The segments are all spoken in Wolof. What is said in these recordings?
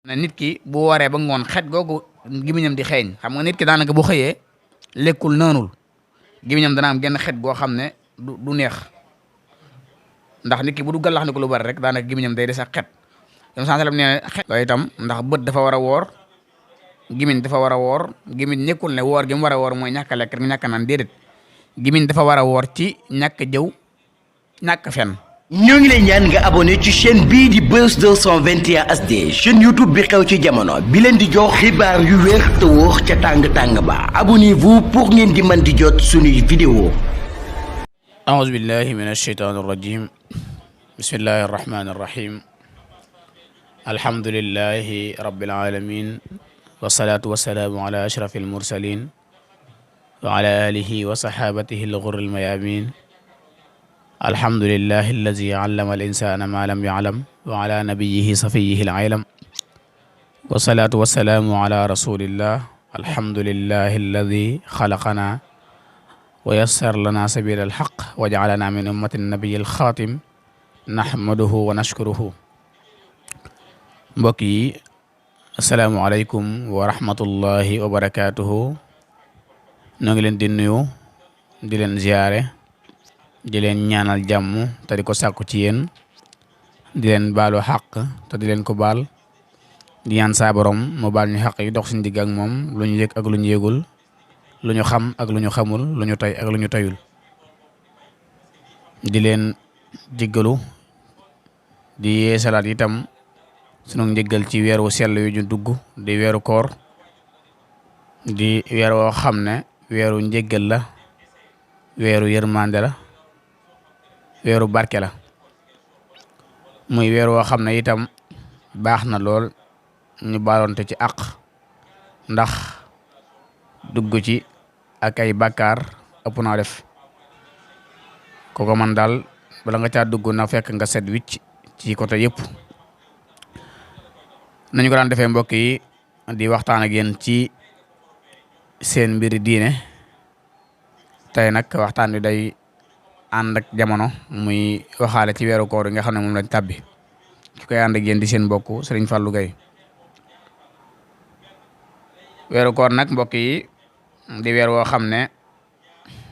na nit ki bu waree ba ngoon xet googu gimiñam di xeeñ xam nga nit ki daanaka bu xëyee lekkul naanul gimiñam dana am genn xet goo xam ne du neex ndax nit ki bu du gàllax ni ko lu bari rek daanaka gimiñam day des ak xet yom sansalam nee xet loolu itam ndax bët dafa war a woor gimiñ dafa war a woor gimiñ nekkul ne woor gi mu war a woor mooy ñàkk a lekk rek ñàkk naan déedéet gimiñ dafa war a woor ci ñàkk jëw ñàkk fen ñoo ngi lay ñaan nga abonné ci chaîne bii di Buzz 221 HD chaîne YouTube bi xew ci jamono bi leen di jox xibaar yu wér te wóor ca tàng-tàng ba abonnez-vous pour ngeen di mën di jot suñuy vidéo a'uuzu billahi min ash-shaytaani ar-rajiim bismillahi ar-rahmaani ar-rahiim alhamdulillahi rabbil aalamiin wassalaatu wassalaamu ala ashrafil mursaliin wa ala alihi wa sahaabatihi al-ghurril mayaamiin alhamdulillahi allazi allama al insana ma lam ya'lam wa ala nabiyyihi safiyyihi al-'alam wa salatu wa salamu ala rasulillah alhamdulillahi allazi khalaqana wa yassara lana sabila al-haqq wa ja'alana min ummati an-nabiy al-khatim nahmaduhu wa nashkuruhu. Mbokk yi assalaamu alaykum wa rahmatullahi wa barakatuhu. Noo ngi leen di nuyu di leen ziyaare di leen ñaanal jàmm te di ko sàkku ci yéen di leen baalu xaq te di leen ko baal di ñaan saa borom mu baal ñu xaq yi dox suñu digg ak moom lu ñu yëg ak lu ñu yëgul lu ñu xam ak lu ñu xamul lu ñu tay ak lu ñu tayul di leen jéggalu di yeesalaat itam sunu njéggal ci weeru sell yu ñu dugg di weeru koor di weer woo xam ne weeru njéggal la weeru yërmande la weeru barke la muy weer woo xam ne itam baax na lool ñu baaloonte ci àq ndax dugg ci ak ay bàkkaar ëpp naa def kooko man daal bala nga caa dugg na fekk nga set wicc ci côté yëpp nañu ko daan defee mbokk yi di waxtaan ak yéen ci seen mbiri diine tey nag waxtaan wi day ànd ak jamono muy waxaale ci weeru koor yi nga xam ne moom lañ tàbbi ki koy ànd ak yéen di seen mbokk Serigne Fallou Gueye. Weeru koor nag mbokk yi di weer woo xam ne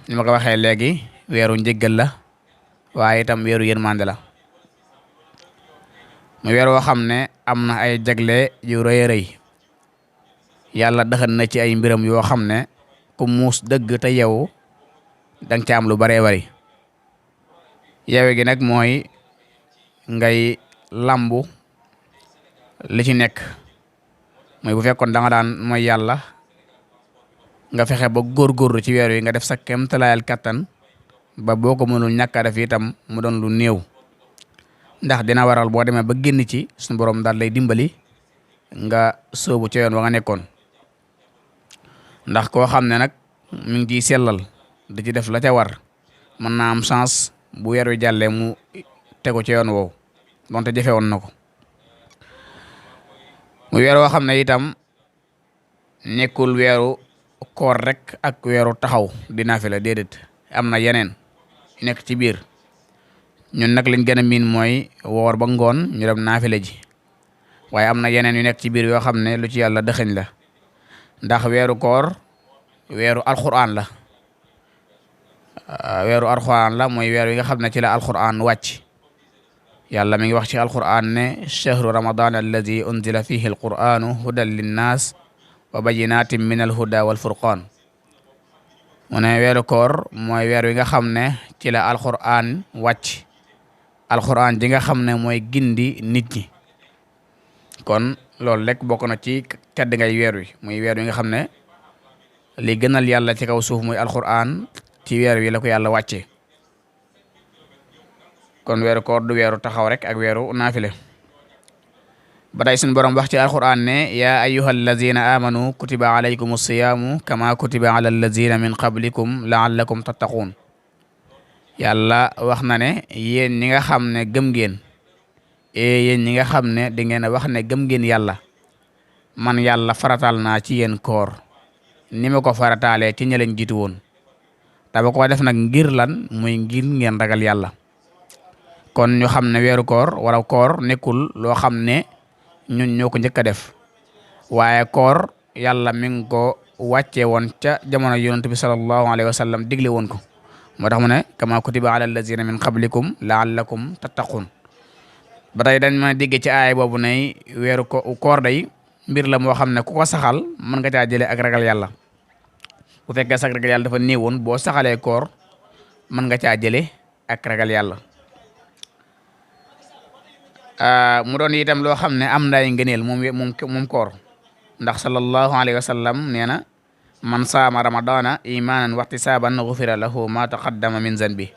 ni ma ko waxee léegi weeru njëggal la waaye itam weeru yërmande la muy weer woo xam ne am na ay jagle yu rëy a rëy yàlla dëxan na ci ay mbiram yoo xam ne ku muus dëgg te yow danga ca am lu baree bari yeewe gi nag mooy ngay lambu li ci nekk mooy bu fekkoon da nga daan mooy yàlla nga fexe ba góorgóorlu ci weer wi nga def sa kéemtalaayal kattan ba boo ko mënul ñàkk a def itam mu doon lu néew ndax dina waral boo demee ba génn ci suñu borom daal lay dimbali nga sóobu ci yoon wa nga nekkoon ndax koo xam ne nag mi ngi ciy sellal di ci def la ca war mën naa am chance bu weer wi jàllee mu tegu ci yoon woowu donte jafe woon na ko mu weer woo xam ne itam nekkul weeru koor rek ak weeru taxaw di naafila déedéet am na yeneen yu nekk ci biir ñun nag lañ gën a miin mooy woor ba ngoon ñu dem naafila ji waaye am na yeneen yu nekk ci biir yoo xam ne lu ci yàlla dëxëñ la ndax weeru koor weeru alxuraan la weeru alxuraan la mooy weer wi nga xam ne ci la alxuraan wàcc yàlla mi ngi wax ci alxuraan ne chahru ramadan alladi unzila fihi alquranu hudan linnas wa bayinatin min alhuda walfurqan mu ne weeru koor mooy weer wi nga xam ne ci la alxuraan wàcc alxuraan ji nga xam ne mooy gindi nit ñi kon loolu rek bokk na ci tedd ngay weer wi muy weer wi nga xam ne li gënal yàlla ci kaw suuf muy alxuraan ci weer wi la ko yàlla wàccee kon weeru koor du weeru taxaw rek ak weeru naafile ba tey suñu borom wax ci alxuraan ne yaa ayyuha allazina amanu kutiba alaykum as-siyaamu kama kutiba ala allazina min qablikum laallakum tattaquun yàlla wax na ne yéen ñi nga xam ne gëm ngeen yéen ñi nga xam ne da ngeen a wax ne gëm ngeen yàlla man yàlla faratal naa ci yéen koor ni ma ko farataalee ci ña leen jiitu woon te ba ko def nag ngir lan muy ngir ngeen ragal yàlla kon ñu xam ne weeru koor wala koor nekkul loo xam ne ñun ñoo ko njëkk a def waaye koor yàlla mi ngi ko wàccee woon ca jamono yonent bi sallallahu alayhi wa sallam digle woon ko moo tax mu ne kama kutiba ala allazina min qablikum laallakum tattaqun ba tey dañ mën a dégg ci aay boobu ne weeru koor day mbir la moo xam ne ku ko saxal mën nga caa jëlee ak ragal yàlla bu fekkee sax ragal yàlla dafa néewoon boo saxalee koor mën nga caa jëlee ak ragal yàlla mu doon itam loo xam ne am ndaay ngëneel moom koor ndax sallallahu alayhi wa sallam nee na man saama ramadana imanan waxtisaaban gufira lahu ma taqaddama min zanbi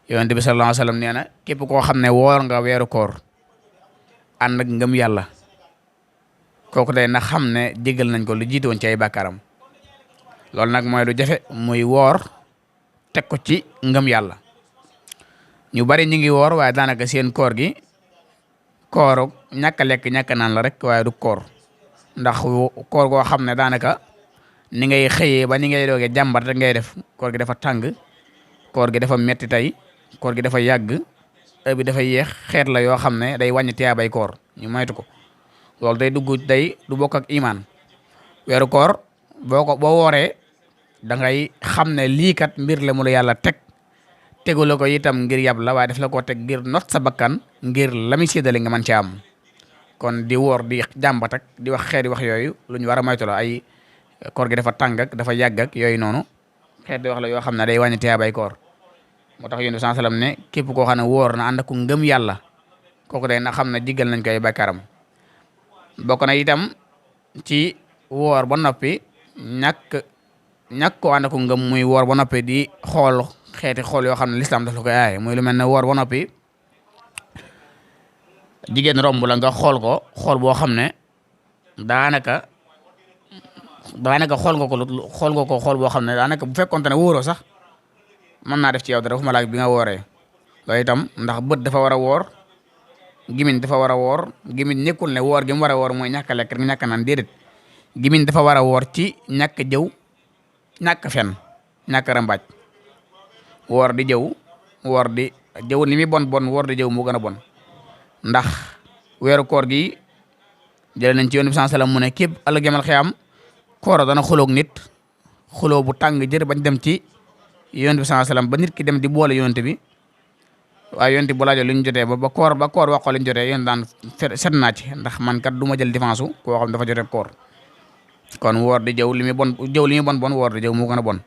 yonent bi sallallahu alayhi wa sallam nee na képp koo xam ne woor nga weeru koor ànd ak ngëm yàlla kooku day na xam ne jégal nañ ko lu jiitoon ci ay bàkkaaram loolu nag mooy lu jafe muy woor teg ko ci ngëm yàlla ñu bari ñu ngi woor waaye daanaka seen koor gi kooru ñàkk a lekk ñàkk naan la rek waaye du koor ndax koor goo xam ne daanaka ni ngay xëyee ba ni ngay doogee jàmbat rek ngay def koor gi dafa tàng koor gi dafa metti tey koor gi dafa yàgg heure bi dafa yéex xeet la yoo xam ne day wàññi tiyaabay koor ñu moytu ko loolu day dugg day du bokk ak imaan weeru koor boo wooree da ngay xam ne lii kat mbir la mu la yàlla tegu la ko itam ngir yab la waaye def la koo teg ngir not sa bakkan ngir la muy séddale nga mën ci am kon di woor di jàmbat ak di wax xeeti wax yooyu lu ñu war a moytu la ay koor gi dafa tàng ak dafa yàgg ak yooyu noonu xeet di wax la yoo xam ne day wàññi tiyaabay koor moo tax yonent bi sallallahu alayhi wasallam ne képp koo xam ne woor na ànd ak ngëm yàlla kooku day na xam ne jiggal nañ koy bàkkaaram bokk na itam ci woor ba noppi ñàkk ko ànd ak ngëm muy woor ba noppi di xool xeeti xool yoo xam ne lislaam daf la koy aaye muy lu mel ne woor ba noppi jigéen romb la nga xool ko xool boo xam ne daanaka xool nga ko xool boo xam ne daanaka bu fekkonte ne wóoroo sax mën naa def ci yow dara fu ma laaj bi nga wooree loolu itam ndax bët dafa war a woor gimiñ dafa war a woor gimiñ nekkul ne woor gi mu war a woor mooy ñàkk a lekk rek ñàkk naan déedéet gimiñ dafa war a woor ci ñàkk jëw ñàkk fen ñàkk rambaaj woor di jëw li muy bon woor di jëw moo gën a bon ndax weeru koor gi jëlee nañ ci yoon bi sallallahu alayhi wasallam mu ne képp ëllëg yamal xiyaam koor dana xuloog nit xuloo bu tàng jër bañ dem ci yoon bi sallallahu alayhi wasallam ba nit ki dem di boole yonent bi waaye yonent bi bu laajoo lu ñu jotee ba koor wax ko lu ñu jotee yéen daan set naa ci ndax man kat du ma jël défense u koo xam dafa jotee koor kon woor di jëw li muy bon woor di jëw moo gën a bon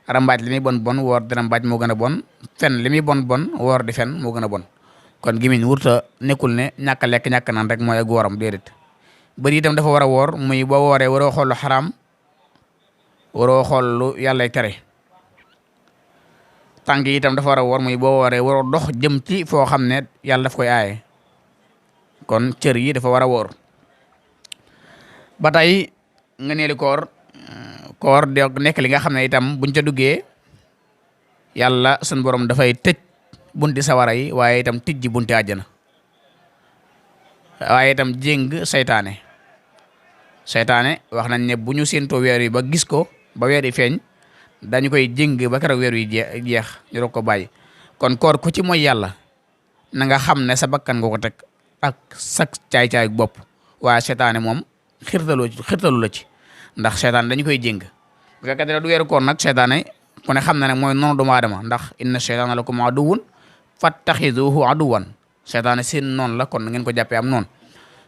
rambaaj li muy bon woor di rambaaj moo gën a bon fen li muy bon woor di fen moo gën a bon kon gimiñ wurta nekkul ne ñàkk a lekk ñàkk naan rek mooy ak wooram déedéet bëri itam dafa war a woor muy boo wooree waroo xool lu xaraam waroo xool lu yàllay tere tànk yi itam dafa war a woor muy boo wooree waroo dox jëm ci foo xam ne yàlla daf koy aaye kon cër yi dafa war a woor ba tey nga neeli koor de nekk li nga xam ne itam buñ ca duggee yàlla sun borom dafay tëj bunti sawara yi waaye itam tijji bunti àjjana waaye itam jéng seytaane wax nañ ne bu ñu séentoo weer yi ba gis ko ba weer yi feeñ dañu koy jéng ba keroog weer yi jeex ñu doog ko bàyyi kon koor ku ci mooy yàlla na nga xam ne sa bakkan nga ko teg ak sa caay-caay bopp waaye seytaane moom xirtalu la ci ndax seytaane dañu koy jéng bu fekkee ne du weeru koor nag seytaane ku ne xam na ne mooy noonu doomu aadama ndax inna seytaana lakum aduwwun fattaxizuhu aduwwan seytaane seen noonu la kon ngeen ko jàppee am noonu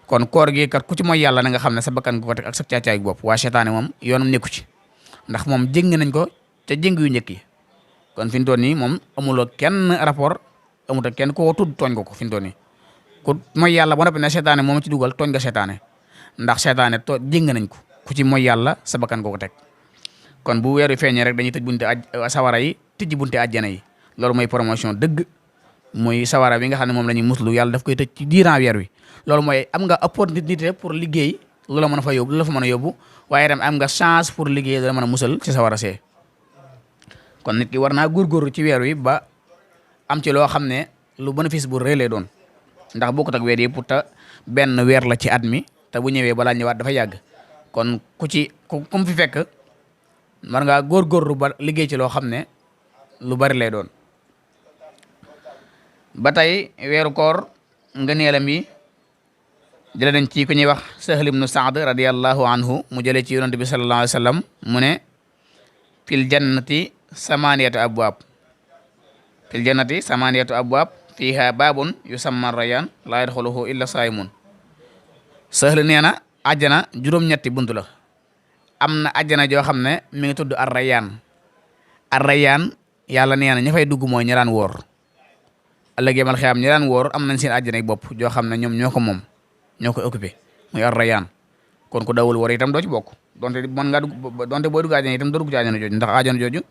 kon koor gi kat ku ci mooy yàlla na nga xam ne sa bakkan nga ko teg ak sa caay-caay bopp waaye seytaane moom yoonam nekku ci ndax moom jéng nañ ko ca jéng yu njëkk yi kon fi mu toll nii moom amuloo kenn rapport amut ak kenn koo tudd tooñ ko fi mu toll nii ku mooy yàlla ba noppi ne seytaane moom ci dugal tooñ nga seytaane ndax seytaane jéng nañ ko ku ci mooy yàlla sa bakkan nga ko teg kon bu weeru feeñee rek dañuy tëj bunte sawara yi tijji bunte àjjana yi loolu mooy promotion dëgg muy sawara bi nga xam ne moom la ñuy muslu yàlla daf koy tëj ci diiran weer wi loolu mooy am nga opportunité pour liggéey lu la mën a fa yóbbu lu la fa mën a yóbbu waaye itam am nga chance pour liggéey lu la mën a musal ci sawara see kon nit ki war naa góorgóorlu ci weer wi ba am ci loo xam ne lu bénéfice bu rëy lay doon ndax bokkut ak weer yi pour te benn weer la ci at mi te bu ñëwee balaa ñëwaat dafa yàgg kon ku fi fekk war ngaa góorgóorlu ba liggéey ci loo xam ne lu bari lay doon ba tey weeru koor ngëneelam yi jële nañ ci ku ñuy wax Sahl ibnu Saad radiyallahu anhu mu jële ci yonent bi sallallahu alayhi wa sallam mu ne fil jannati samaniyatu abwaab fiha baabun yusamma rayaan laa yadxuluhu illa saayimun. Sahl nee na àjjana juróom-ñetti bunt la. am na àjjana joo xam ne mi ngi tudd ar-Rayyaan yàlla nee na ña fay dugg mooy ñi daan woor. ëllëg yamal xiyaam ñi daan woor am nañ seen àjjana bopp joo xam ne ñoom ñoo ko moom ñoo ko occupé muy ar-Rayyaan. kon ku dawul woor itam doo ci bokk donte mën ngaa dugg donte booy dugg àjjana itam doo dugg ci àjjana jooju ndax àjjana jooju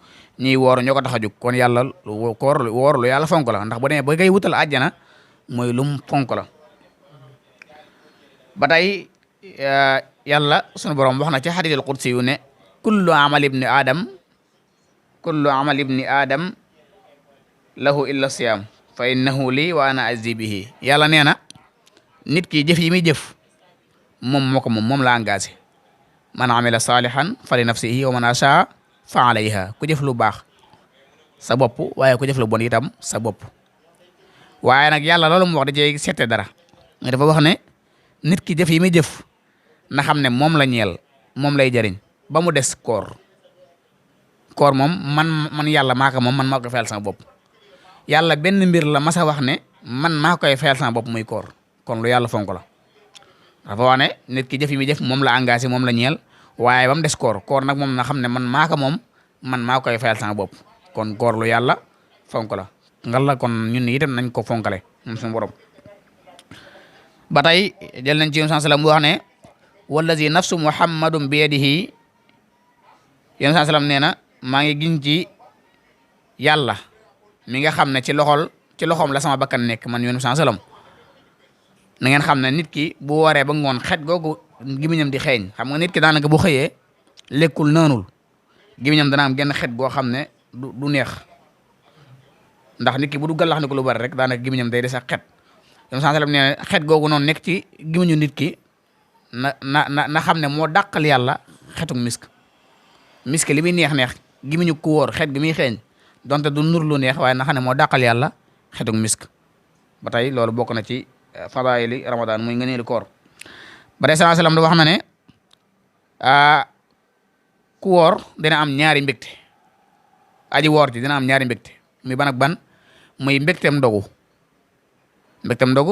ñiy woor ñoo ko tax a jóg. kon yàlla woor lu yàlla fonk la ndax bu demee ba koy wutal àjjana mooy lum fonk la. ba tey yàlla sunu borom wax na ci hadiisul qudsi yu ne kullu amal ibni adam lahu illa siyaam fa innahu lii wa ana ajzi bihi. yàlla nee na nit ki jëf yi muy jëf moom la engagé. man amila salihan fa li nafsihi wa man asaa fa alayha. ku jëf lu baax sa bopp waaye ku jëf lu bon itam sa bopp. waaye nag yàlla loolu mu wax da cee seete dara nga dafa wax ne nit ki jëf yi muy jëf na xam ne moom la ñeel moom lay jëriñ ba mu des koor moom man yàlla maa ko moom man maa koy fayal sama bopp. yàlla benn mbir la masa wax ne man maa koy fayal sama bopp muy koor. kon lu yàlla fonk la dafa wax ne nit ki jëf yi muy jëf moom la engagé moom la ñeel waaye ba mu des koor nag moom na xam ne man maa ko moom man maa koy fayal sama bopp. kon koor lu yàlla fonk la ngal la kon ñun itam nañ ko fonkale moom suñu borom. ba tey jël nañ ci yonent sallam wax ne wallazi nafsu muhammadun bi yadihi yonent sallam nee na maa ngi giñ ci yàlla mi nga xam ne ci loxoom la sama bakkan nekk man yonent sallam. na ngeen xam ne nit ki bu waree ba ngoon xet googu gimiñam di xeeñ xam nga nit ki daanaka bu xëyee lekkul naanul gimiñam dana am genn xet goo xam ne du neex ndax nit ki bu du gàllax ni ko lu bari rek daanaka gimiñam day des ak xet. yonent sallam nee na xet googu noonu nekk ci gimiñu nit ki na xam ne moo dàqal yàlla xetuk misk li muy neex gimiñu ku wóor xet gi muy xeeñ donte du nur lu neex waaye na xam ne moo dàqal yàlla xetuk misk. ba tey loolu bokk na ci fadaayili Ramadan muy ngëneelu koor. ba tey sallallahu alayhi wasallam da wax na ne ku woor dina am ñaari mbégte aji woor ji dina am ñaari mbégte muy ban ak ban muy mbégteem ndogu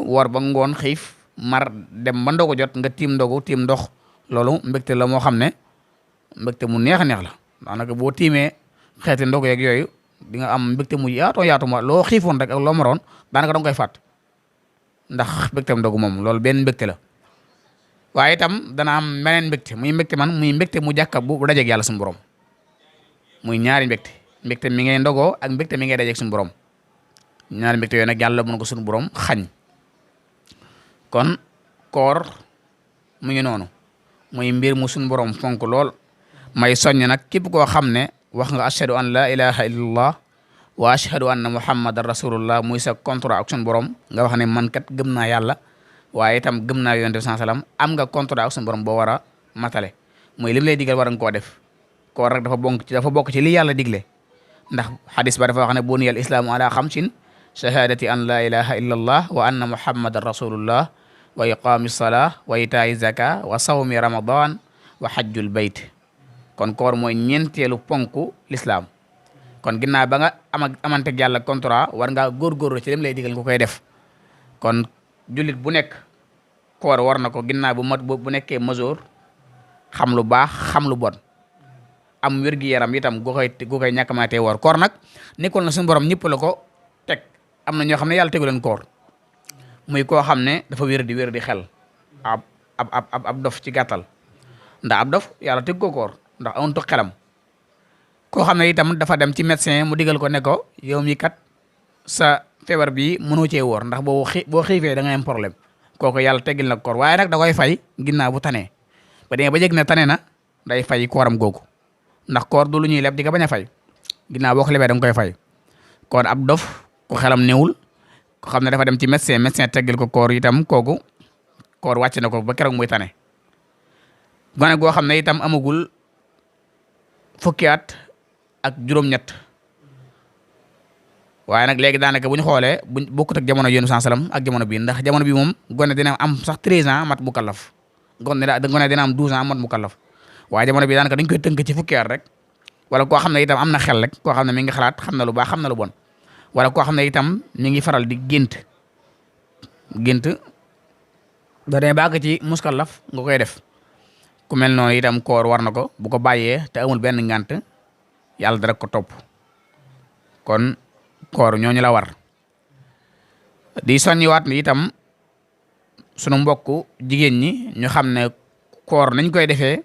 woor ba ngoon xiif mar dem ba ndogu jot nga tiim ndox loolu mbégte la moo xam ne mbégte mu neex a neex la daanaka boo tiimee xeeti ndogu yeeg yooyu di nga am mbégte mu yaatu ma loo xiifoon rek ak loo maroon daanaka danga koy fàtt ndax mbégteem ndogu moom loolu benn mbégte la. waaye itam dana am meneen mbégte muy mbégte mu jàkka bu dajeeg yàlla suñu borom muy ñaari mbégte mi ngay ndogoo ak mbégte mi ngay dajeeg suñu borom ñaari mbégte yooyu nag yàlla mën ko suñu borom xañ. kon koor mu ngi noonu muy mbir mu suñu borom fonk lool may soññ nag képp koo xam ne wax nga ashhadu an la ilaha illallah wa ashhadu anna muhammadan rasulullah muy sa contrat ak suñu borom nga wax ne man kat gëm naa yàlla waaye itam gëm naa yonent bi sallam am nga contrat ak suñu borom boo war a matale muy lim lay digal war nga koo def. koor rek dafa bokk ci li yàlla digle ndax xadis ba dafa wax ne buniyal islaamu ala xamsin shahadati an la ilaha illallah wa anna muhammadan rasulullah wa iqaami salaa wa itaayi zaka wa sawmi ramadan wa hajjul bayt. kon koor mooy ñeenteelu ponku l'islam. kon ginnaaw ba nga amanteeg yàlla contrat war ngaa góorgóorlu ci lim lay digal nga koy def. kon jullit bu nekk koor war na ko ginnaaw bu nekkee majeur xam lu baax xam lu bon am wér-gi-yaram itam gu koy ñàkk maa tee woor. koor nag nekkul na suñu borom ñëpp la ko teg am na ñoo xam ne yàlla tegu leen koor muy koo xam ne dafa wér di xel ab dof ci gàttal ndax ab dof yàlla teg ko koor ndax amutu xelam. koo xam ne itam dafa dem ci médecin mu digal ko ne ko yow mi kat sa feebar bi mënoo cee woor ndax boo xiifee da ngay am problème kooku yàlla teggil na koor waaye nag da koy fay ginnaaw bu tanee ba dee ba jég ne tane na day fay kooram googu ndax koor du lu ñuy leb di ko bañ a fay ginnaaw boo ko lebee da nga koy fay. kon ab dof ku xelam newul ko xam ne dafa dem ci médecin teggil ko koor itam kooku koor wàcc na ko ba keroog muy tane. gone goo xam ne itam amagul fukki at ak juróom-ñett waaye nag léegi daanaka bu ñu xoolee buñ bokkut ak jamono yéen sallam ak jamono bii ndax jamono bi moom gone dina am sax 13 ans mat mu kallaf gone dina am 12 ans mat mu kallaf waaye jamono bi daanaka dañ koy tënk ci fukki at rek wala koo xam ne itam am na xel rek koo xam ne mi ngi xalaat xam na lu baax xam na lu bon wala koo xam ne itam mi ngi faral di gént da dee bàgg ci muskallaf nga koy def ku mel noonu itam koor war na ko bu ko bàyyee te amul benn ngant yàlla dara ko topp kon koor ñooñu la war di soññiwaat ni itam sunu mbokk jigéen ñi ñu xam ne koor nañ koy defee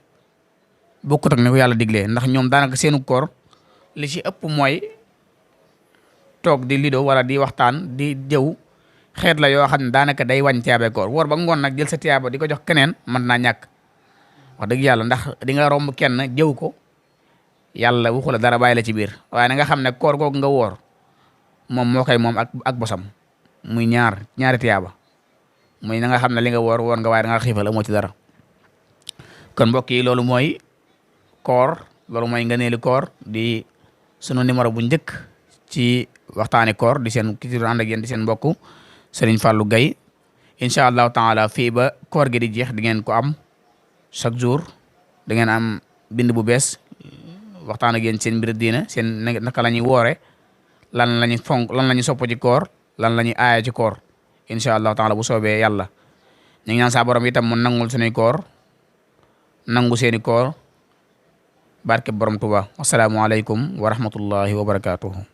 bokkut ak ni ko yàlla diglee ndax ñoom daanaka seenu koor li ci ëpp mooy toog di lido wala di waxtaan di jëw xeet la yoo xam ne daanaka day wàññ tiyaabee koor woor ba ngoon nag jël sa tiyaaba di ko jox keneen mën naa ñàkk wax dëgg yàlla ndax di nga romb kenn jëw ko yàlla waxu la dara bàyyi la ci biir waaye na nga xam ne koor googu nga woor moom moo koy moom ak bosam muy ñaari tiyaaba muy na nga xam ne li nga woor nga waaye da nga xiifal amoo ci dara kon mbokk yi loolu mooy koor loolu mooy ngëneeli koor di sunu numéro bu njëkk ci waxtaani koor di seen ki ci doon ànd ak yéen di seen mbokk Serigne Fallou Gaye incha allahu taala fii ba koor gi di jeex di ngeen ko am chaque jour da ngeen am bind bu bees waxtaan ak yéen seen mbir diina seen naka la ñuy woore lan la ñuy fonk lan la ñuy sopp ci koor lan la ñuy aaya ci koor incha allahu taala bu soobee yàlla ñu ngi ñaan saa borom itam mu nangul suñuy koor nangu seeni koor barke borom Tuuba assalaamu aleykum wa rahmatullahi wa barakatuhu